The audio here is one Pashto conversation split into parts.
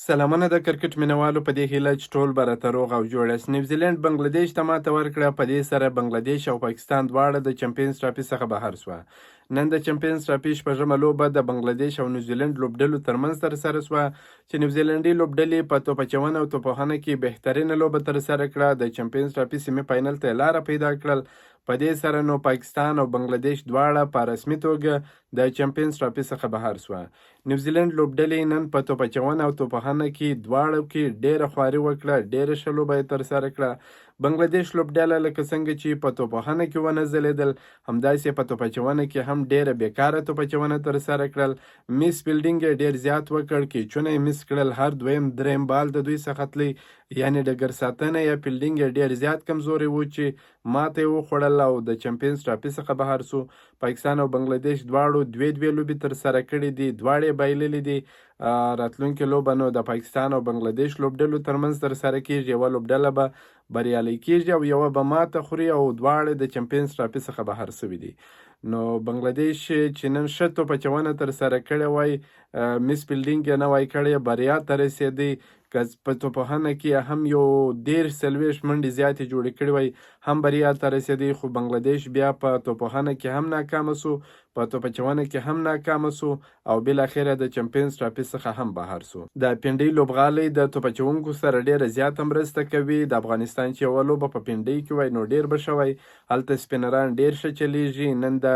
سلامونه د کرکټ مینوالو، په دې هیله چې ټول به راته روغ او جوړ یاست. نیوزیلینډ بنګلادیش ته ماته ورکړه. په دې سره بنګلادیش او پاکستان دواړه د چمپینز ټرافي څخه بهر شوه. نن د چمپینز ټرافي شپږمه لوبه د بنګلادیش او نیوزیلینډ لوبډلو ترمنځ ترسره شوه، چې نیوزیلینډي لوبډلې په توپ اچونه او توپوهنه کې بهترینه لوبه ترسره کړه، د چمپینز ټرافي سیمي فاینل ته یې لاره پیدا کړل. په دې سره نو پاکستان او بنګلادیش دواړه په رسمي توګه د چمپینز ټرافي څخه بهر شوه. نیوزیلنډ لوبډلې نن په توپ اچونه او توپوهنه کې دواړو کې ډېره خواري وکړه، ډېره ښه لوبه یې ترسره کړه. بنګلادیش لوبډله لکه څنګه چې په توپوهنه کې ونه ځلېدل، همداسې په توپ اچونه کې هم ډېره بېکاره توپ اچونه ترسره کړل. میس فیلډینګ یې ډېر زیات وکړ، کیچونه یې میس کړل، هر دویم دریم بال د دوی څخه تلی، یعنې ډګر ساتنه یا فیلډینګ یې ډېر زیات کمزوری و چې ماته یې وخوړل او د چمپینز ټرافي څخه بهر شو. پاکستان او بنګلادیش دواړو دوې دوې لوبې ترسره کړې دي، دواړې یې بایللې دي. راتلونکې لوبه نو د پاکستان او بنګلادیش لوبډلو ترمنځ ترسره کیږي. یوه لوبډله به بریالۍ کیږي او یوه به ماته خوري او دواړه د چمپینز ټرافي څخه بهر شوي دي. نو بنګلادیش چې نن ښه توپ اچونه ترسره کړې وای، میس فیلډینګ یې نه وای کړی، بریا ته رسېدی. که په توپوهنه کې هم یو 30 40 منډې زیاتې جوړې کړې وای، هم بریا ته رسېدی. خو بنګلادیش بیا په توپوهنه کې هم ناکامه سو، په توپ اچونه کې هم ناکامه سو او بالاخره د چمپینز ټرافي څخه هم بهر سو. د پنډۍ لوبغالی د توپ اچونکو سره ډیره زیاته مرسته کوي. د افغانستان چې یوه لوبه په پنډۍ کې وای، نو ډیر به ښه وای. هلته سپینران ډیر ښه چلیږي. نن د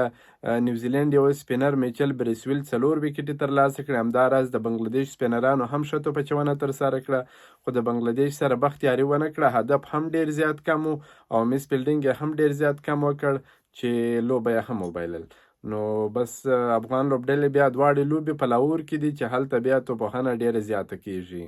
نیوزیلینډ یو سپینر میچل بریسویل 4 ویکټې ترلاسه کړې. همداراز د بنګلادیش سپینرانو هم ښه توپ اچونه ترسره کړه، خو د بنګلادیش سره بخت یاري ونه کړه. هدف هم ډیر زیات کم و او میس فیلډینګ یې هم ډیر زیات کم وکړ چې لوبه یې هم وبایلل. نو بس افغان لوبډلې بیا دواړې لوبې په لاهور کې دي، چې هلته بیا توپوهنه ډیره زیاته کیږي.